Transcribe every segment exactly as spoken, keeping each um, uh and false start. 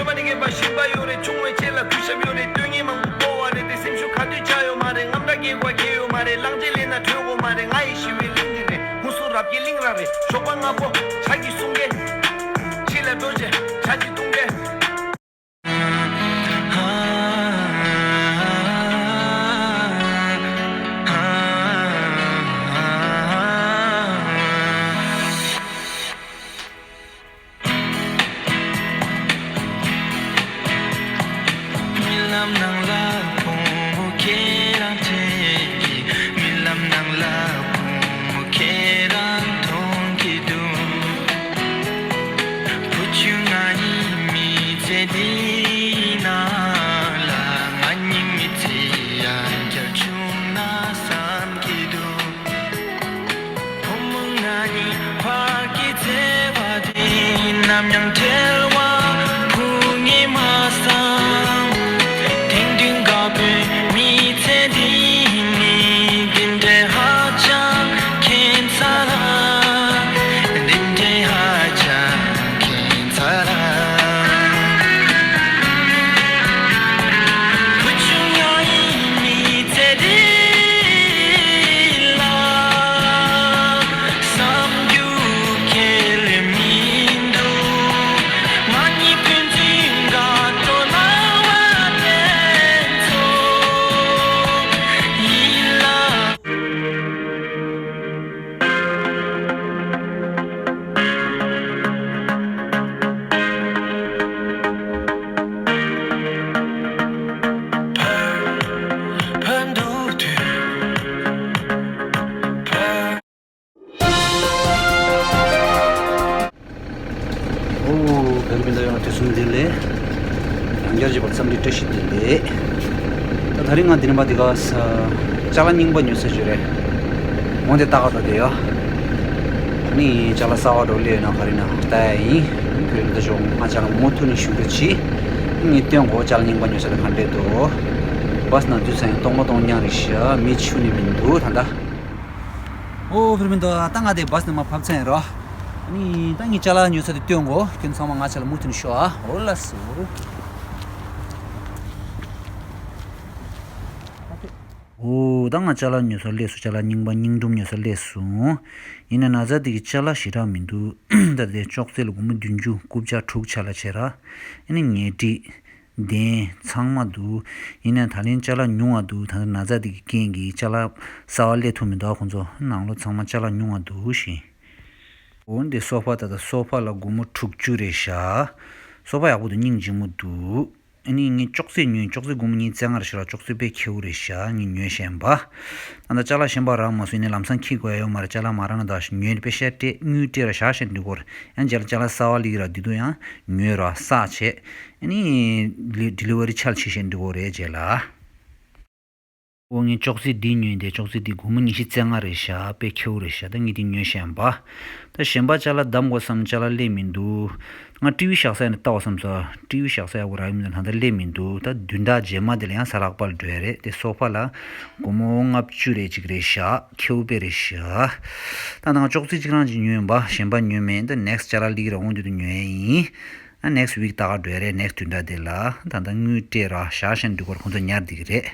མ་ནི་ངེས་པ་ཞིག་པ་ཡོད་རེད། ཆུང་བའི་ཆེད་ལ་གུས་ཞབས་ཡོད་རེད། སྟོན་ཉིན་མང་པོ་བོར་བ་རེད་དེ། སེམས་ཤུགས་ག་དུས་ཆག་ཡོད་མ་རེད། རྔམ་སྐྲག་སྐྱེ་དགོས་ཁེལ་ཡོད་མ་རེད། གླང་ཆེན་ལེན་ན་བྲོས་དགོས་མ་རེད། ང་ཡི་ཞི་བའི་གླིང་འདི་རེད། ཧུ་སུ་རབ་ཀྱི་གླིང་ར་རེད། ཞོགས་པ་སྔ་པོ་བྱ་གི་གསུང་སྐད། ཕྱི་ལ་འགྲོ་བྱེད་བྱ་གི་གཏོང་སྐད། རྨི་ལམ་ནང་ལ་བུ་མོ་ཁྱེད་རང་དྲན་གི། རྨི་ལམ་ནང་ལ་བུ་མོ་ཁྱེད་རང་མཐོང་གི་འདུག་བུ་ཆུང་ང་ཡི་མི་ཚེ་འདི་ནང་ལ་ང་གཉིས་མི་ཚེ་ཡང་བསྐྱར་བྱུང་ན་བསམ་གྱི་འདུག་བུ་མོ་ང་གཉིས་བར་གྱི་བརྩེ་བ་འདི་ནམ་ཡང་བྲལ་བ་ཁུག་ངེས་མ་བསམ། དེང་དུས་དགའ་པོའི་མི་ཚེ་འདི་ནི་འདི་འདྲའི་ཧ་ཅང་ཁྱད་མཚར་ལ། འདི་འདྲའི་ཧ་ཅང་ཁྱད་མཚར་ལ། བུ་ཆུང་ང་ཡི་མི་ཚེ་འདི་ལ་བསམ་རྒྱུ་ཁྱད་མི་འདུག་ང་གཉིས་ཕན་ཚུན་དགའ་སྤྲོ་སྣང་བ་དེ་ཚོ་ཡིན་ལ། ཕན་འདོགས་དུས། ཕན། ཨོ། བོད་མི་ལ་ཡང་དུས་གསུམ་བདེ་ལེགས། ཡང་བསྐྱར་བྱས་པར་འཚམས་འདྲི་བཀྲ་ཤིས་བདེ་ལེགས། ད་ད་རིང་ང་འདི་ནས་མར་འདི་ག་ས་ཅ་ལག་རྙིང་པ་ཉོ་ས་ཞིག་རེད། འོ་འདི་ལྟ་ག་འགྲོ་བསྡད་ཡོད། ཨ་ནི་ཅ་ལག་གསར་པ་འགྲོ་སླེབས་ཡོད་ན་ག་རེ་ན་ལྟ་ཡ་ཡིན། ཁྱོད་རང་ད་ཞོགས་ང་ཅ་ལག་མུ་མཐུད་ནས་ཞུ་རོགས་གྱིས། ངས་སྟོན་གོ་ཅ་ལག་རྙིང་པ་ཉོ་ས་དེ་ག་འདྲས་འདུག་བྷ་སི་ནང་འཛུལ་ཚར་ཡང་སྟོང་པ་སྟོང་རྐྱང་རེད་ཤག་མི་ཆུ་ནི་མི་འདུག་ད་ལྟ། ཨོ་བོད་མི་འདུག་ད་ང་དེ་བྷ་སི་ནས་མར་བབས་ཚར་ཡིན་རོ། ཨ་ནི་ད་ངས་ཅ་ལག་ཉོ་ས་དེ་སྟོན་གོ། ཁྱོད་ཚང་མ་ང་ཅ་ལག་མུ་མཐུད་ནས་ཤོག་ཨ། འོ་ལགས་སོ། འོ་ད་ང་ཅ་ལག་ཉོ་ས་སླེབས་སོང་། ཅ་ལག་རྙིང་པ་རྙིང་སྒྲོམ་ཉོ་ས་སླེབས་སོང་། ཡིན་ན་ན་ཚ་འདི་གི་ཅ་ལག་ཞེ་དྲག་མི་འདུག་ད་དེ་ཅོག་ཙེ་ལ་སྒོར་མོ་བདུན་ཅུ་རྐུབ་ཀྱག་དྲུག་ཆ་ལ་བྱས་ར། ཨ་ནི་ཉལ་ཁྲི། གདན་ཚང་མ་འདུག་ཡིན་ན་ད་ལན་ཅ་ལག་ཉུང་བ་འདུག་ད་ལྟ་ན་ཚ་འདི་གི་རྐྱེན་གྱིས་ཅ་ལག་གསར་པ་སླེབས་ཐུབ་མི་འདུག་ཁོང་ཚོ་ནང་ལོགས་ཚང་མ་ཅ་ལག་ཉུང་བ་འདུག་ཞེས། འོ་འདི་སོ་ཕ། ད་ལྟ་སོ་ཕ་ལ་སྒོར་མོ་དྲུག་ཅུ་རེད་ཤག་སོ་ཕ་ཡག་པོ་འདུག་སྙིང་རྗེ་མོ་འདུག་ཨ་ནི་ངས་ཅོག་ཙེ་ཉོས། ཅོག་ཙེ་སྒོར་མོ་ཉིས་བརྩེགས་ལྔ་རེད་ཤག་ཅོག་ཙེ་དཔེ་ཁེའུ་རེད་ཤག་ངས་ཉོས་བཞིན་པ། ད་ལྟ་ཅ་ལག་གཞན་པ་རག་མ་སོང་། ཡིན་ནའི་ལམ་སང་འཁྱེར་དགོས་ཡ་ཡོད་མ་རེད། ཅ་ལག་མ་རག་ན་ད་ཉོས་ནས་དཔེ་ཤ་སྤྲད་དངུལ་སྤྲད་ར་བཞག་བཞིན་འགྲིག་གོ་རེད། ཡང་རྗེས་ལ་ཅ་ལག་གསར་པ་སླེབས་ར་དེ་དུས་ཡང་ཉོས་ར་བསགས་བྱས། ཨ་ནི་ལི་ཌི་ལི་ཝ་རི་ཆ་ལ་བྱེད་བཞིན་འགྲིག་གོ་རེད་རྗེས་ལ། ཨོ་ངས་ཅོག་ཙེ་འདི་ཉོས་ཏེ། ཅོག་ཙེ་འདི་སྒོར་མོ་ཉི་ཤུ་རྩ་ལྔ་རེད་ཤག་དཔེ་ཁེའུ་རེད་ཤག་ད་ངས་འདི་ཉོས་བཞིན་པ། ད་གཞན་པ་ཅ་ལག་བདམས་དགོས་བསམ། ཅ་ལག་སླེབས་མི་འདུག་ང་ཊི་ཝི་བཞག་ས་ཡིན་ན་ལྟ་བ་བསམ་སོང་། ཊི་ཝི་བཞག་ས་ཡག་པོ་རག་གི་མི་འདུག་ད་ལྟ་སླེབས་མི་འདུག་ད་བདུན་ཕྲག་རྗེས་མ་དེ་ལ་ཡང་གཟའ་ལྷག་པ་ལ་འགྲོ་ཡ་རེད། དེ་སོ་ཕ་ལ་སྒོར་མོ་ལྔ་བཅུ་རེ་གཅིག་རེད་ཤག་ཁེའུ་དཔེ་རེད་ཤག་ད་ང་ཅོག་ཙེ་གཅིག་རང་གཅིག་ཉོས་ཡིན་པ། གཞན་པ་ཉོས་མེད། ད་ནེག་སི་ཊི་ཅ་ལག་སླེབས་ཀྱི་རེད། འོང་དུས་དུ་ཉོ་ཡ་ཡིན། ཨ་ནེག་སི་ཊི་ཝིག་ལྟ་ག་འགྲོ་ཡ་རེད། ནེག་སི་ཊི་བདུན་ཕྲག་དེ་ལ་ད་ལྟ་དངུལ་སྤྲད་ར་བཞག་བཞིན་འགྲིག་གོ་རེད། ཁོང་ཚོ་ཉར་བསྡད་ཀྱི་རེད།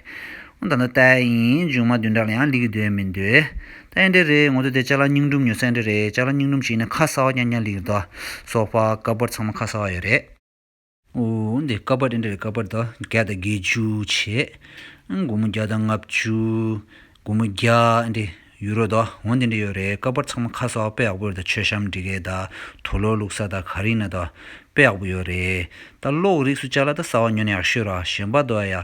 འོ་ད་ལྟ་ལྟ་ཡ་ཡིན། མཇུག་མ་བདུན་ཕྲག་ལ་ཡང་སླེབས་ཀྱི་འདུག་མི་འདུག་ད་ཨེ་འདྲ་རེད། ང་ཚོ་དེ་ཅ་ལག་རྙིང་སྒྲོམ་ཉོ་ས་ཨེ་འདྲ་རེད། ཅ་ལག་རྙིང་སྒྲོམ་ཞིག་ཡིན་ན་ཁ་གསར་པ་རྐྱང་རྐྱང་སླེབས་ཀྱི་རེད་དོ། སོ་ཕ་ཀ་བར་ཌི་ཚང་མ་ཁ་གསར་པ་ཡོད་རེད། འོ་འདི་ཀ་བར་ཌི་ཨེ་འདྲ་རེད། ཀ་བར་ཌི་དོ་བརྒྱ་དང་བརྒྱད་ཅུ་བྱས། སྒོར་མོ་བརྒྱ་དང་ལྔ་བཅུ། སྒོར་མོ་བརྒྱ་ཨེ་འདྲ་ཡུ་རོ་དོ། འོ་འདི་འདྲ་ཡོད་རེད། ཀ་བར་ཌི་ཚང་མ་ཁ་གསར་པ་དཔེ་ཡག་པོ་རེད། ད་མཆོད་བཤམས་སྒྲིག་ཡས་དང་དུག་ལོག་བླུགས་ས་དང་ག་རེ་ཡིན་ན་ད་དཔེ་ཡག་པོ་ཡོད་རེད། ད་གློག་རིགས་སུ་ཅ་ལག་ད་གསར་པ་ཉོས་ན་ཡག་ཤོས་ར། གཞན་པ་དོ་ཡ།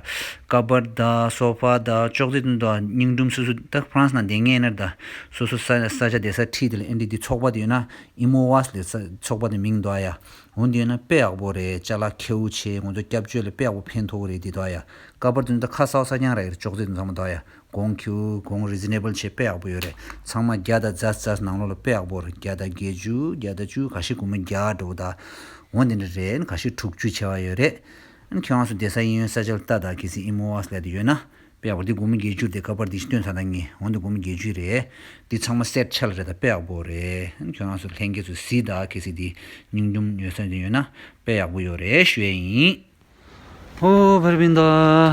ཀ་བར་ཌི་དང་སོ་ཕ་དང་ཅོག་ཙེ་དེ་ཚོ་རྙིང་སྒྲོམ་སོ་སོ། ད་ཧྥ་རན་སི་ནང་བསྡད་མཁན་ཡིན་ན་ད་སོ་སོ་ས་ས་ཆ་བསྡད་ས་འཁྲིས་དེ་ལ་ཨེ་འདྲ་དེ་ཚོགས་པ་དེ་ཡོད་ན་ཨི་མོ་ཝཱས་ལབ་ས་ཚོགས་པ་དེ་མིང་དོ་ཡ། འོ་འདི་ཡོད་ན་དཔེ་ཡག་པོ་རེད། ཅ་ལག་ཁེའུ་ཆེ། ང་ཚོ་སྐྱབས་བཅོལ་ལ་དཔེ་ཡག་པོ་ཕན་ཐོགས་རེད། འདི་དོ་ཡ། ཀ་བར་ཌི་དེ་ཚོ་ཁ་གསར་པ་གསར་རྐྱང་ར་ཡོད་རེད། ཅོག་ཙེ་དེ་ཚང་མ་དོ་ཡ། གོང་ཁེའུ་གོང་རི་ཛི་ནེ་བལ་བྱས་དཔེ་ཡག་པོ་ཡོད་རེད། ཚང་མ་བརྒྱ་དང་ཛ་ཛ་ནང་ལོགས་ལ་དཔེ་ཡག་པོ་རེད། བརྒྱ་དང་བརྒྱད་ཅུ། བརྒྱ་དང་བཅུ། ཁ་ཤས་སྒོར་མོ་བརྒྱ་འགྲོ་གི། ད་འོ་འདི་འདྲ་རེད། ཁ་ཤས་དྲུག་ཅུ་བྱས་པ་ཡོད་རེད། ཁྱེད་རང་ཚོ་བསྡད་ས་གཡས་གཡོན་ས་ཆ་ལ་ལྟ་དང་། གལ་སྲིད་ཨི་མོ་ཝཱས་ལབ་དེ་ཡོད་ན། དཔེ་ཡག་པོ། འདི་སྒོར་མོ་བརྒྱད་ཅུ་རེད། ཁ་པར་འདི་སྟོན་ས་ན་ངས། འོ་འདི་སྒོར་མོ་བརྒྱད་ཅུ་རེད། འདི་ཚང་མ་སེ་ཊི་ཆགས་ལ་རེད། ད་དཔེ་ཡག་པོ་རེད། ཁྱོད་རང་ཚོ་ལྷན་རྒྱས་ཚོ་གཟིགས་དང་། གལ་སྲིད་འདི་སྙིང་རྗེ་མོ་ཉོ་ས་འདི་ཡོད་ན་དཔེ་ཡག་པོ་ཡོད་རེད་ཞུ་ཡས་ཡིན། ཨོ་བར་བིན་ད།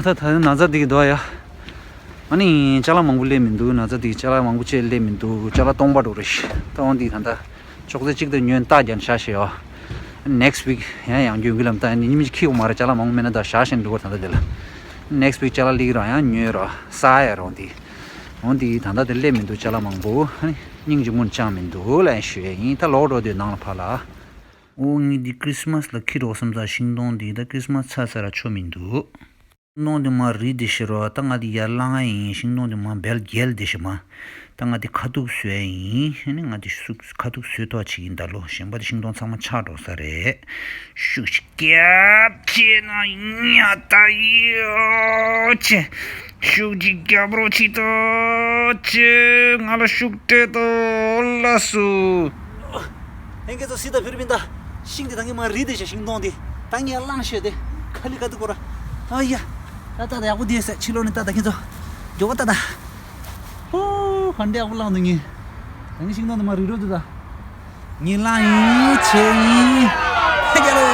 ད་ད་ན་ཚ་འདི་གི་འདུག་ཡ། ཨ་ནི་ཅ་ལག་མང་པོ་སླེབས་མི་འདུག། ན་ཚ་འདི་གི་ཅ་ལག་མང་པོ་ཅིག་སླེབས་མི་འདུག། ཅ་ལག་སྟོང་པ་འགྲོ་རེད་ཤག། ད་འོ་འདི་ད་ད་ཅོག་ཙེ་གཅིག་ད་ཉོས་རྟ་རྒྱབ་བཞག་ཤག་ཡ། ནེག་སི་ཊི་ཝིག་ཡང་ཡང་རྒྱུན་གྱི་ལམ། ད་ཉི་མ་གཅིག་འཁྱེར་དགོས་མ་རེད། ཅ་ལག་མང་པོ་མེད་ན། ད་བཞག་བཞིན་འགྲོ་གི་རེད། ད་ད་དེ་ལ་ནེག་སི་ཊི་ཝིག་ཅ་ལག་སླེབས་ཀྱི་རེད། ཡང་ཉོས་ར་ཟ་ཡ་ར། འོ་འདི་འོ་འདི་ད་ད་དེ་སླེབས་མི་འདུག། ཅ་ལག་མང་པོ། ཨ་ནི་སྙིང་རྗེ་མོ་ཅང་མི་འདུག་ལབ་ཡ་ཞུ་ཡས་ཡིན། ད་ལོག་འགྲོ་དུས་ནང་ལ་ཕར་ལ། ཨོ་ངས་འདི་ཁྲིས་མས་ལ་འཁྱེར་འགྲོ་བསམ་ཙང་། ཤིང་སྡོང་འདི་ད་ཁྲིས་མས་ཚར་ཚར་ར་ཆོ་མི་འདུག། ཤིང་སྡོང་འདི་མར་རིལ་བསྡད་ཤག་ར། ད་ང་འདི་ཡར་བླངས་ཡིན། ཤིང་སྡོང་འདི་མར་སྦལ་འགྱེལ་བསྡད་ཤག་མ། ད་ང་འདི་ཁ་ཐུག་བཟོ་ཡ་ཡིན། ཨ་ནི་ང་འདི་ཤུགས་ཁ་ཐུག་བཟོས་ཐོག་བྱེད་ཀྱི་ཡིན། ད་ལོ་གཞན་པ་འདི་ཤིང་སྡོང་ཚང་མ་ཆག་འགྲོ་ས་རེད། ཤུགས་ཤིག་རྒྱབ་བྱས་ན་ཉ་ད་ཡོ་ཆེ། ཤུགས་ཅིག་རྒྱབ་རོགས་བྱེད་དོ། ཅེ། ང་ལ་ཤུགས་སྤྲད་དོ། ལགས་སོ། ལྷན་རྒྱས་ཚོ་གཟིགས་དང་། བར་བིན་ད། ཤིང་འདི་ད་ངས་མར་རིལ་བསྡད་ཤག། ཤིང་སྡོང་འདི་ད་ངས་བླངས་ཤག་དེ་ཁ་ལི་ཁ་ཐུག་གོ་ར། ཨ་ཡ། ད་ད་ད་ཡག་པོ་བསྡད་ཤག། ཕྱི་ལོགས་ནས་ད་ད་ཁྱེད་ཚོ་མགྱོགས་པོ་ད་ད། ཧོ། ག་འདྲ་ཡག་པོ་བླངས་འདུག་ངས། ད་ངས་ཤིང་སྡོང་འདི་མར་རིལ་རོགས་འདུག་ད། ངས་བླངས་ཡིན། བྱས་ཡིན། ཧ་རྒྱ་ལོ།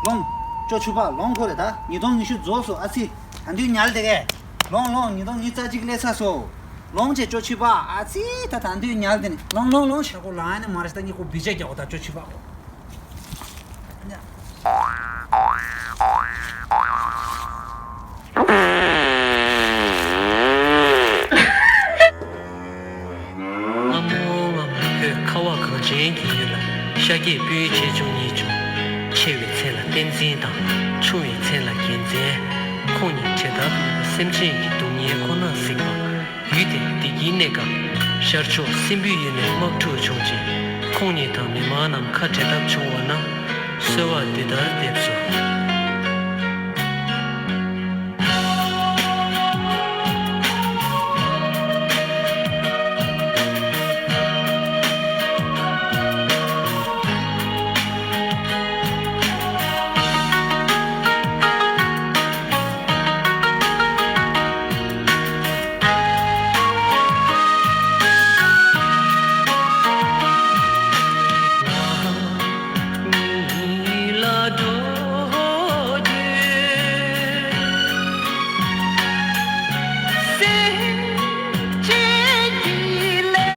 ལོངས། ཅོ་ཆུ་པ་ལོངས། ཁོ་རེ་ད་ཉིས་སྟོང་ཉི་ཤུ་རྫོགས་སོང་། ཨ་ཙི། ད་དུང་ཉལ་བསྡད་གས། ལོངས་ལོངས། ཉིས་སྟོང་ཉི་ཤུ་རྩ་གཅིག་སླེབས་ཚར་སོང་། ལོངས་བྱས་ཅོ་ཆུ་པ། ཨ་ཙི། ད་ད་དུང་ཉལ་བསྡད་ནི། ལོངས་ལོངས་ལོངས། ཤ་ཁོ་ལ་ཨ་ནི་མ་རེད། ད་ངས་ཁོ་བི་ཇ་རྒྱག་གོ། ད་ཅོ་ཆུ་པ་ཁོ། ཨ་མོ་ཨ་མོ། བོད་ཁ་བ་གངས་ཅན་གྱི་ཡུལ་ལ། ཤཱཀྱའི་སྤོས་ཆེ་ཆུང་གཉིས་བྱུང་། ཆེ་བའི་མཚན་ལ་བསྟན་འཛིན་དང་། ཆུང་བའི་མཚན་ལ་རྒྱལ་མཚན། ཁོང་གཉིས་བྱེ་བྲག་ཏུ་སེམས་ཅན་གྱི་སྡུག་བསྔལ་ཁོ་ནར་གཟིགས་པ། ཡུལ་དེར་བདེ་སྐྱིད་གནས་སྐབས། ཤར་ཕྱོགས་སྲིན་པོའི་ཡུལ་ནས་དམག་འཁྲུག་བྱུང་རྗེས། ཁོང་གཉིས་དང་མི་མང་རྣམས་ཁ་བྲལ་ཐབས་བྱུང་བ་ན། གསོལ་བ་འདི་ལྟར་འདེབས་སོ།